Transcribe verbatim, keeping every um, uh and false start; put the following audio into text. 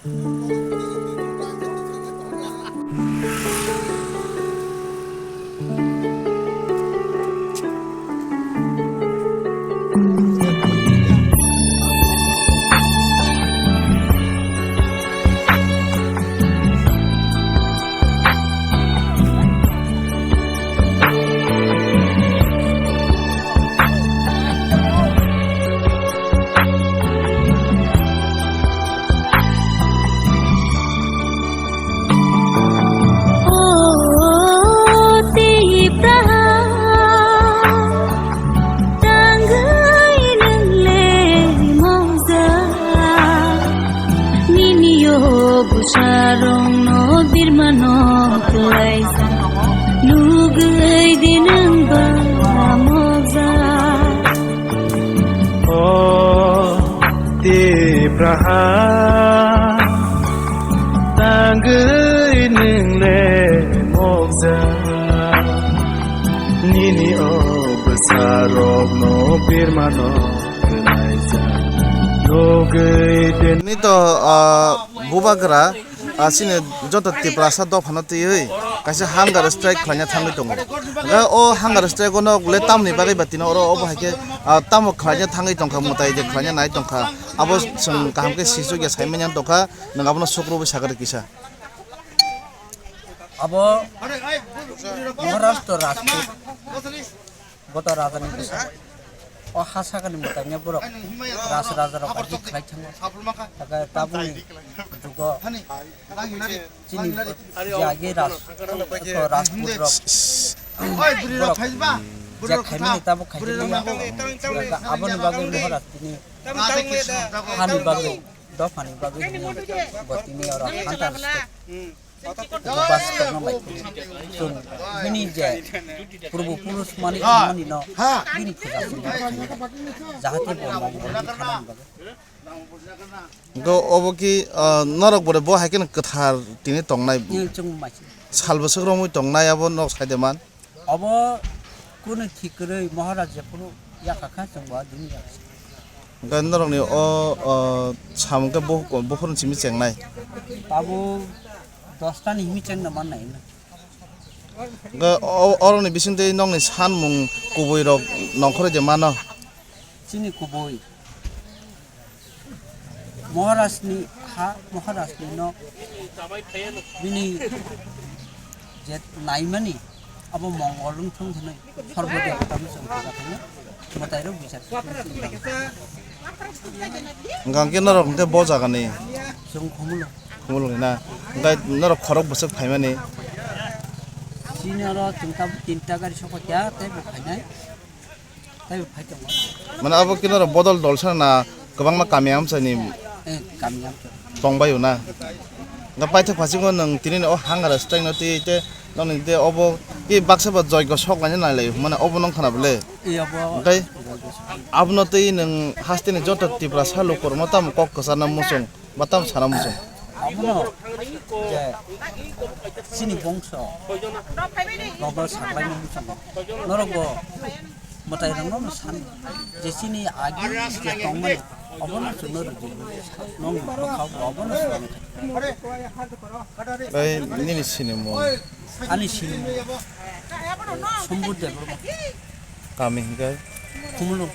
O Tipra, tangwi nwng le mokjak, nini o bwsarokno birmano klaijak, nugwi di nwng ba mokjak. O Tipraha, tangwi nwng le mokjak, nini o bwsarokno birmano klaijak, nugwi di. Nini to, ah, bubagra, ah, chini joto Tiprasa dophano twiwi kaisa hunger strike khlaina thangwi tongo. Hwnkhe o hunger strike-o nok le tamoni bagwi ba tini oro obo hai khe, ah, tamo khlaina thangwi tongkha, mwtai je khlaina nai tongkha, abo chwng kaham khe sisuk ya saimanya tongkha, nwng abono sukrubwi sakha rw kisa. Abo Maharashtra Rajput. Bo to rajani bwsa. O ha sakani mwtaino borok raj rajarok agi khlai thango. Takai tabukni jugo chini jagi raj, to rajput rok borok je khaimani tabuk khaikhe manya. Aboni bagwi Maharaj tini hani bagwi, dophani bagwi hwnwi bo tini oro hunter state. Bas tongna bai chwng bini je purbo purush mani mani no bini puja chwng jahate bo mongol ni thana ni bagwi. Go obo ki, ah, norok bore bo hai khe kwthar tini tongnai. Ni chwng mai. Sal bwswk romwi tongnai abo nok sai de man. Obo kunu thik kwrwi Maharaj jephuru yakha kha chwng bo dini yakha. Hwnkhe norokni o, o, samung khe bo-, buphuruni simi chengnai? Tabuk dosta ni himi chengna mannai hwnwi. Hwnkhe o, oroni bisingtwi nokni sanmung kubuirok nongkhorwi de mano? Chini kubui. Maharajni ha, Maharajni nok, bini je naimani, abo mongol wngthung hwnwi sorbo debota no chwng puja khainai, mwtairok bichar khainai. Hwnkhe norok hwnkhe bo jagani? Chwng Khumulwng. Khumulwng ni na? Hwnkhe norok khorok bwswk phaimani? Chini oro chwng tabuk tinta gari sokphaikha, tei bo phainai. Tei bo phai tongo. Mane abo khe norok bodol dolsa na kwbangma kami amchaini Eh, kami amchai. Tongbaio na? Hwnkhe paithak phasingo nwng tini o hunger strike no twi tei nokni tei obo ki baksa ba joigo sok laina nai lai mane obo nong khana bole. Eh, abo Hwnkhe abono twi nwng hasteni joto Tiprasa lukurokno tamo kok kwcharna muchung ba tamo sana muchung? Abono je chini bongso rokno saklaima muchungo. Norokbo mwtairokno no san je chini agi je tongmani obono chwngno rwdi. Nokni bwkhao bo obono swrwngkha. Bai nini sinimung? Ani sinimung Sombut Debbarma. Kami hwnkhe? Khumulwng.